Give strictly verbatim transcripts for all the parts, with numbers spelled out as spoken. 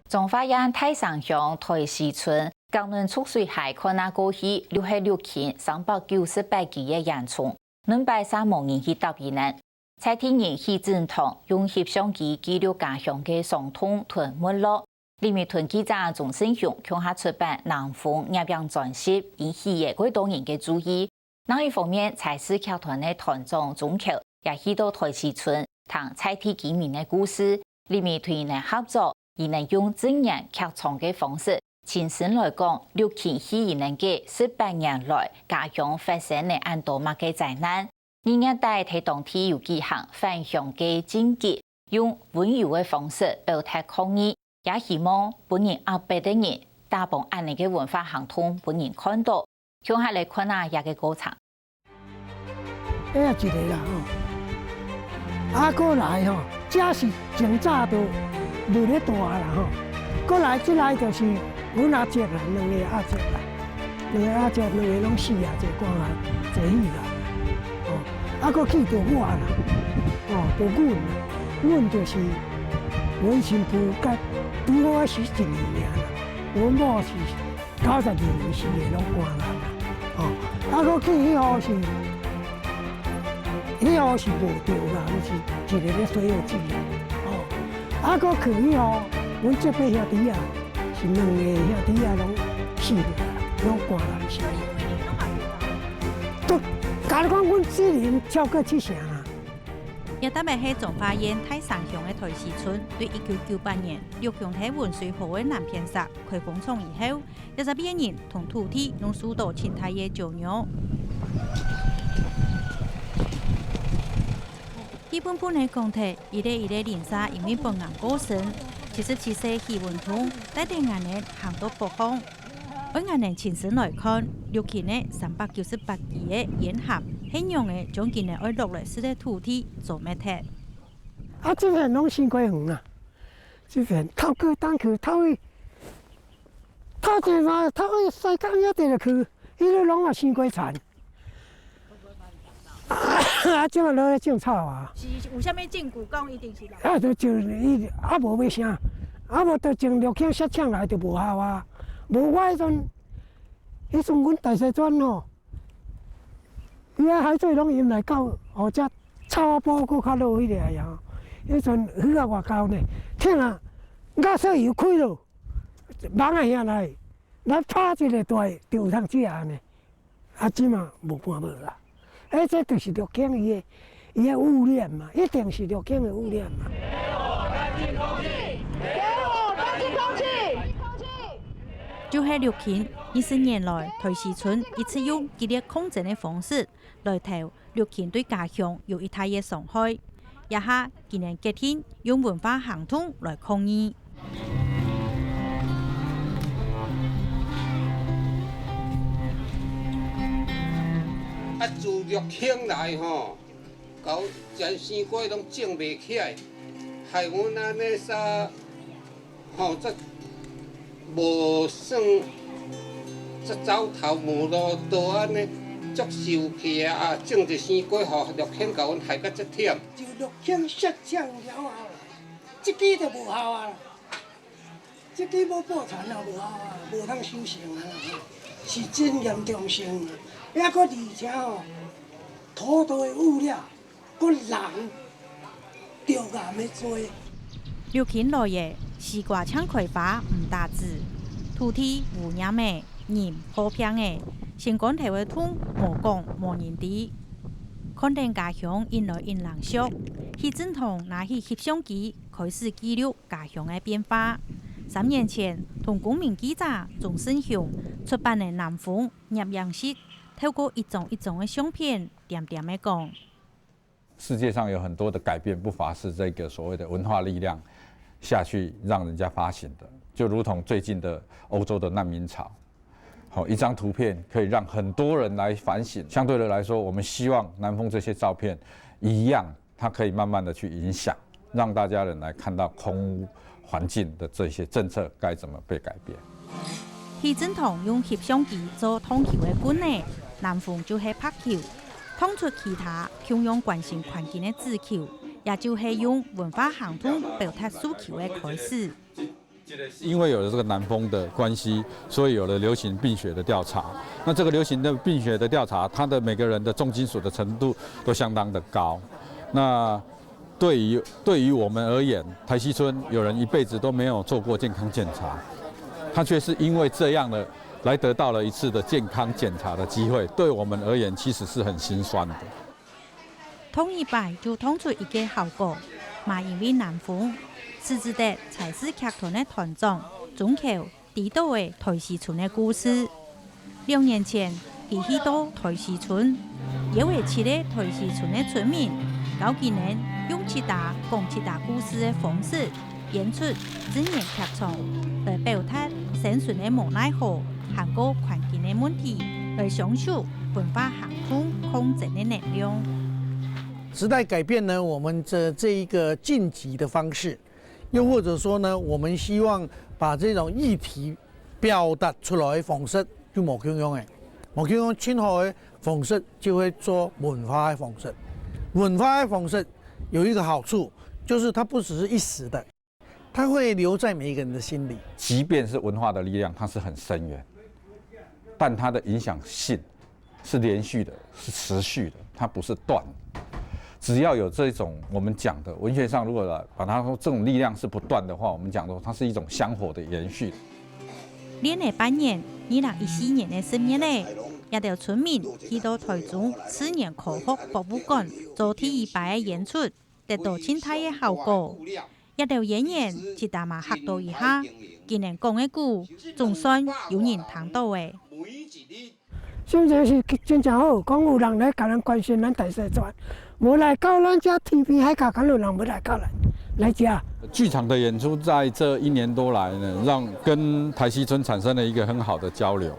彰化縣大城鄉臺西村，隔鄰蓄水溪看啊過去，就係陸勤三百九十八期个煙囪，兩擺儕無人去搭佢等。在地人許振堂用翕相機記錄家鄉个傷痛同沒落。李美團記者鍾勝雄共下出版《南豐攝影》專輯，因起了過多人个注意。另一方面，在市劇團个團長鍾喬也去到臺西村，聽在地居民个故事。李美團佢等合作，佢等用職業劇場个方式，親身來講，陸勤去佢等个十八年來，家鄉發生了恁多麼个災難。 二月底在當地有舉行返鄉个慶典，用溫柔个方式表達抗議，也希望分人壓迫个人，打幫恁呢个文化行動分人看到，共下來看啊這个過程。這一个啦吼，啊，過來吼，這是 前早都無咧蹛啦吼。過來，這來就是阮阿叔啦，兩个阿叔啦，兩个阿叔，兩个攏死啊，一个官啊，一个死啦。吼，啊，閣去著我啦，吼，著阮啦，阮就是阮新婦佮拄好死一年爾啦，阮某是 九十二年時的攏關啦。吼，啊，閣去彼號是，彼號是無著啦，就是一个咧洗耳機啦。吼，啊，閣去彼號，阮叔伯兄弟啊，是兩个兄弟啊，攏死了啦，攏關啦，是。都，共你講，阮四人超過七成啊。這搭个係彰化縣大城鄉个臺西村，對一九九八年陸勤在汶水河个南片析開工廠以後， 這隻別人同土地攏受到盡大个攪擾。氣歕歕个講忒，一个一个鄰舍因為發癌過身，七十七歲許文通帶等𠊎等行到北項，愛𠊎等親身來看，陸勤个三百九十八期个煙涵係仰仔將今仔愛落來食个土地做滅忒。啊，這片攏新界園啊，這片透過東區，透去 頭前啊，頭去西港遐直落去，彼个攏啊生過田。啊，這馬落來種草啊。是有啥物證據講一定是落？啊，就種，伊啊無欲啥，啊無就種六輕雪搶來就無效啊。無我彼陣，彼陣阮大細專吼，伊啊海水攏淹來到，哦，遮草埔閣較落彼个啊，彼陣雨啊偌厚呢，聽啊，瓦斯油開落。 網仔遐來，來拍一个大，就有通食按呢。啊，這馬無半無啊。欸，這就是六輕伊的，伊的污染嘛，一定是六輕的污染嘛。就係六輕，二十年來，臺西村一直用激烈抗爭的方式來投 六輕對家鄉有一大个傷害。這下佢等決定用文化行動來抗議。啊，自六輕來吼，到全西瓜攏種袂起來，害阮按呢煞 吼，這無算，這走投無路，都按呢足受氣啊！啊，種一生過吼，六輕共阮害甲足忝。就六輕設廠了後，這支就無效啊！這支無破產啊，無效啊，無通收成啊，是真嚴重性啊！抑閣而且吼，土地的污染 閣人著癌个罪。六輕來了，西瓜淨開花毋打籽，土地污染了，人破病了，心肝頭个痛，無講無人知。看等家鄉緊來緊冷縮，許振堂拿起翕相機，開始記錄家鄉个變化。三年前，同公民記者鍾勝雄出版个《南豐攝影》，透過一張一張个相片，點點仔講。 世界上有很多的改變，不乏是這個所謂的文化力量下去讓人家發醒的。就如同最近的歐洲的難民潮，好，一張圖片可以讓很多人來反省。相對的來說，我們希望南豐這些照片一樣，它可以慢慢地去影響，讓大家人來看到空污 環境的這些政策該怎麼被改變。許振堂用翕相機做燙球个棍仔，南豐就係白球，燙出其他共樣關心環境个紙球，也就係用文化行動表達訴求个開始。因为有了这个南风的关系，所以有了流行病学的调查。那这个流行的病学的调查，它的每个人的重金属的程度都相当的高。那对于对于我们而言，台西村有人一辈子都没有做过健康检查，他却是因为这样的来得到了一次的健康检查的机会，对我们而言其实是很心酸的。同一擺就同出一个效果，嘛因為南風，使之得才是劇團个團長，中秋 知道个台西村个故事。兩年前，佢去到台西村，邀个七个台西村个村民，教佢等用七大講七大故事个方式，演出真人劇場，來表達生存个無奈何，還過環境个問題，來相信文化行動抗爭个能量。时代改变呢，我们这这一个晋级的方式，又或者说呢，我们希望把这种议题表达出来的方式就无共样诶，无共样，今后的方式就会做文化的方式。文化的方式有一个好处，就是它不只是一时的，它会留在每一个人的心里。即便是文化的力量，它是很深远，但它的影响性是连续的，是持续的，它不是断。只要有这种我们讲的文学上，如果把它说这种力量是不断的话，我们讲说它是一种香火的延续。連續半年，二零一四年个十月咧，一兜村民去到台中自然科學博物館做第一擺个演出，得到盡大个效果。一兜演員只打嘛嚇到一下，佢等講个古，總算有人聽到个。 心情是真正好，講有人來甲咱關心咱大細川，無來到咱遮天邊海角，敢有人會來到咱來遮？剧场的演出在这一年多来呢，让跟台西村产生了一个很好的交流。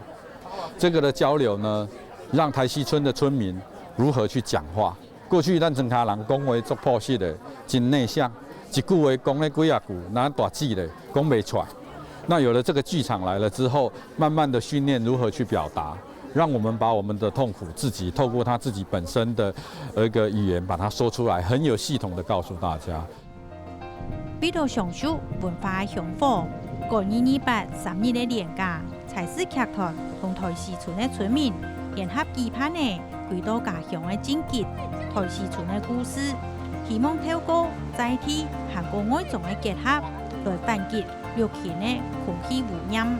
这个的交流呢，让台西村的村民如何去讲话。过去咱庄跤人讲话足朴实的，真内向，一句话讲咧几啊句，若大姊咧讲袂出来。那有了这个剧场来了之后，慢慢的训练如何去表达，让我们把我们的痛苦自己透过他自己本身的呃一个语言把它说出来，很有系统的告诉大家。为了享受文化个香火，过二二八三日个连假，才是剧团同台西村个村民联合举办个 回到家乡个真跡，台西村个故事，希望透过在地還過外莊个結合，來緩解六輕个空氣污染。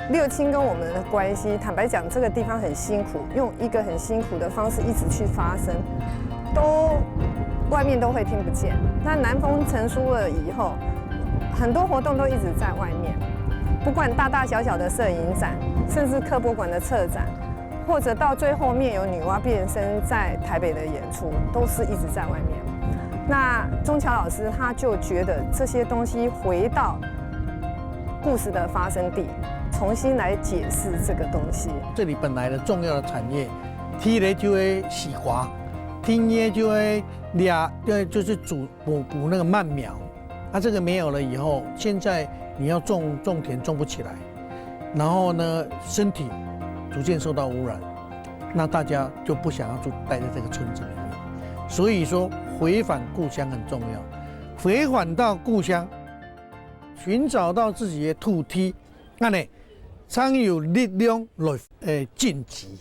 六輕跟我們的關係，坦白講，這個地方很辛苦，用一個很辛苦的方式一直去發聲，都外面都會聽不見。那南風成書了以後，很多活動都一直在外面，不管大大小小的攝影展，甚至科博館的策展， 或者到最後面有女媧變身在台北的演出，都是一直在外面。那鍾橋老師他就覺得這些東西回到故事的發生地，重新來解釋這個東西。這裡本來的重要的產業，第一个就會西瓜，第二个就會抓，對，就是補補補那個鰻苗。 那這個沒有了以後，現在你要種種田種不起來，然後呢，身體逐漸受到污染，那大家就不想要住待在這個村子裡面。所以說，回返故鄉很重要。回返到故鄉，尋找到自己的土地，恁呢，才有力量來呃晉級。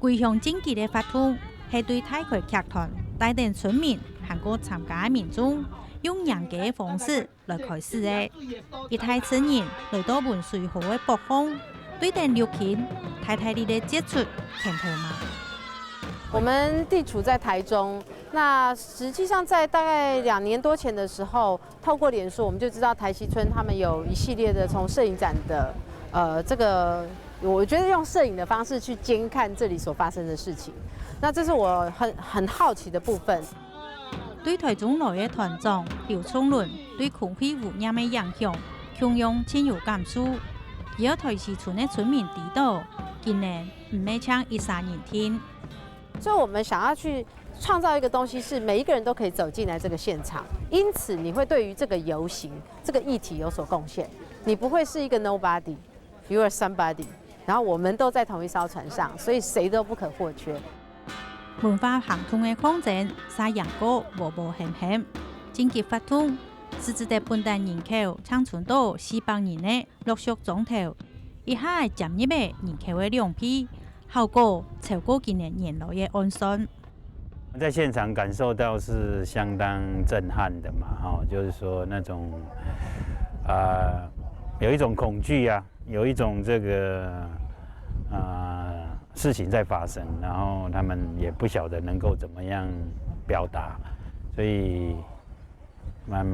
歸鄉進擊个活動，係對大開劇團帶等村民還過參加个民眾，用迎歌个方式來開始个。一大陣人來到文水河个北方，對等六輕，大大力个接觸拳頭嘛。我們地處在台中，那實際上在大概兩年多前的時候， 透過臉書，我們就知道台西村他們有一系列的從攝影展的，呃，這個，我覺得用攝影的方式去監看這裡所發生的事情。那這是我很很好奇的部分。對台中來个團長劉崇倫對空氣污染个影響，共樣盡有感受。佢愛台西村个村民知道，今年毋係淨一儕人定。 所以我們想要去創造一個東西，是每一個人都可以走進來這個現場，因此你會對於這個遊行這個議題有所貢獻，你不會是一個 nobody，you are somebody。然後我們都在同一艘船上，所以誰都不可或缺。文化行動个抗爭，沙洋過無無險險，晉級活動，實質得本旦人口正伸到四百人个落腳庄頭，一下仔佔入个人口个兩倍，效果超過今年原來个預算。 在現場感受到是相當震撼的嘛，哈，就是說那種，啊，有一種恐懼啊，有一種這個，啊，事情在發生，然後他們也不曉得能夠怎麼樣表達，所以蠻，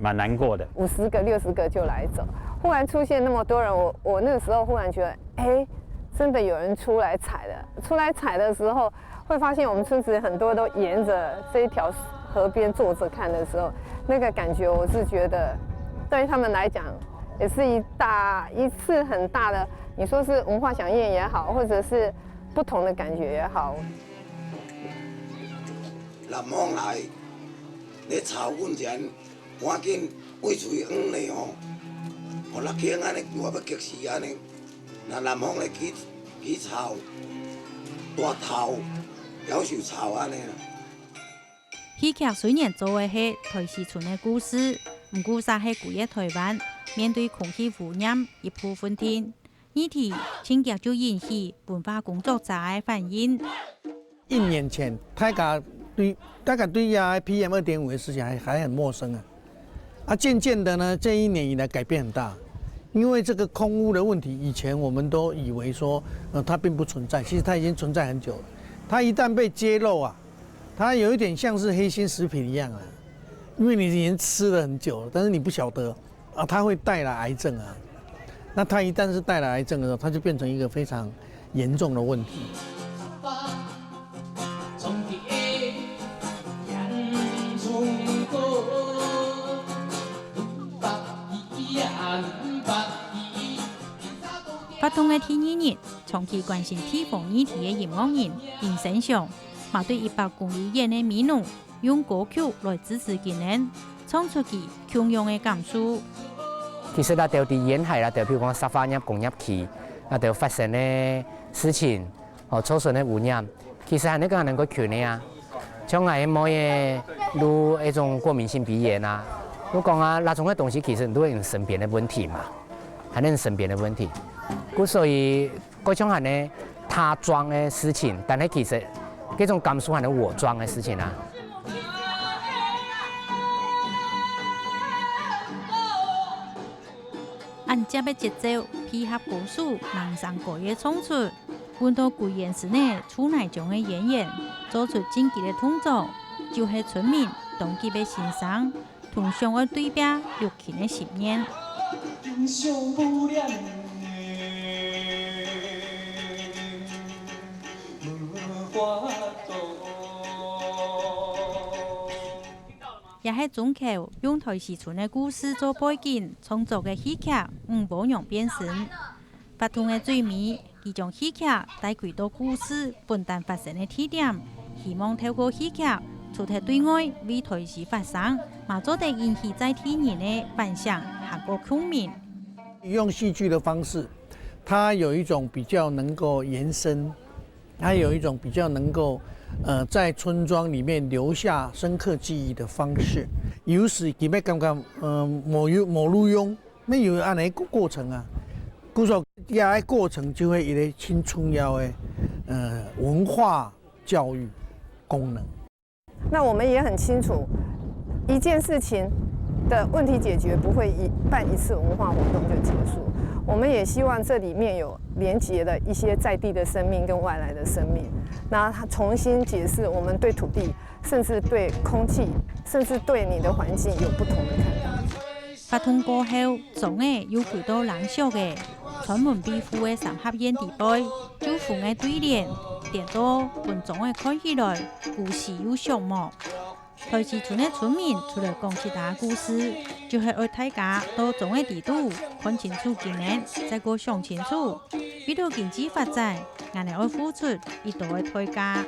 蠻難過的。五十個、六十個就來走，忽然出現那麼多人，我，我那個時候忽然覺得，欸，真的有人出來踩了。出來踩的時候，會發現我們村子很多都沿著這一條河邊坐著看的時候，那個感覺我是覺得，對他們來講，也是一大，一次很大的，你說是文化饗宴也好，或者是不同的感覺也好。南方來，你炒粉錢，趕緊對喙黃咧吼，予辣椒恁呢，我欲激死恁呢。 若南方來起，起草，大頭，夭壽草恁呢啦。戲劇雖然做个係台西村个故事，毋過煞係歸个台灣面對空氣污染一部分定。議題真遽就引起文化工作者个反應。 一年前，大家對，大家對這PM二點五的事情還，還很陌生啊。啊，漸漸的呢，這一年以來改變很大，因為這個空污的問題，以前我們都以為說，呃，它並不存在，其實它已經存在很久了。它一旦被揭露啊，它有一點像是黑心食品一樣啊，因為你已經吃了很久了，但是你不曉得。 啊，它會帶來癌症啊。那它一旦是帶來癌症的時候，它就變成一個非常嚴重的問題。活動个第二日，長期關心地方議題个音樂人林生祥，嘛對一百公里遠个美濃 用歌曲來支持佢等，唱出佢共樣个感受。其實𠊎兜在沿海，𠊎兜譬如講石化業工業區，𠊎兜發生个事情，哦，造成个污染，其實還係講能夠近个啊。像𠊎个妹仔，有一種過敏性鼻炎啊，有講啊，那種个東西其實都係身邊个問題嘛，還係身邊个問題。故所以 該種還係他莊个事情，但係其實這種感受還係我莊个事情啊。恁輒个節奏，配合歌手人聲歌个唱出，分到歸圓身个厝內鄉个演員，做出真實个動作，就係村民當急个心聲。 同想愛對壁入侵个心願。也係中秋用台西村个故事做背景創作个戲劇《女媧娘變身》。 活動个最尾，佢將戲劇帶歸到故事本旦發生个地點，希望透過戲劇，除忒對外為台西發聲，嘛做得引起在地人个反省還過共鳴。用戲劇的方式，它有一種比較能夠延伸，它有一種比較能夠，呃，在村莊裡面留下深刻記憶的方式。有時佢會感覺，呃，無有，無路用， 乜有恁樣个過程啊。故所這个過程就會一個盡重要个，呃，文化教育功能。那我們也很清楚，一件事情的問題解決不會一，辦一次文化活動就結束。我們也希望這裡面有連結的一些在地的生命跟外來的生命，那它重新解釋我們對土地，甚至對空氣，甚至對你的環境有不同的看法。 活動過後，莊仔又歸到冷卻个，專門庇護个三合院裡背，舊風个對聯，顛倒分莊仔看起來孤栖又寂寞。台西村个村民出來講自家故事，就係愛大家到莊仔裡肚看清楚佢等，再過想清楚，為著經濟發展，𠊎等愛付出幾多个代價。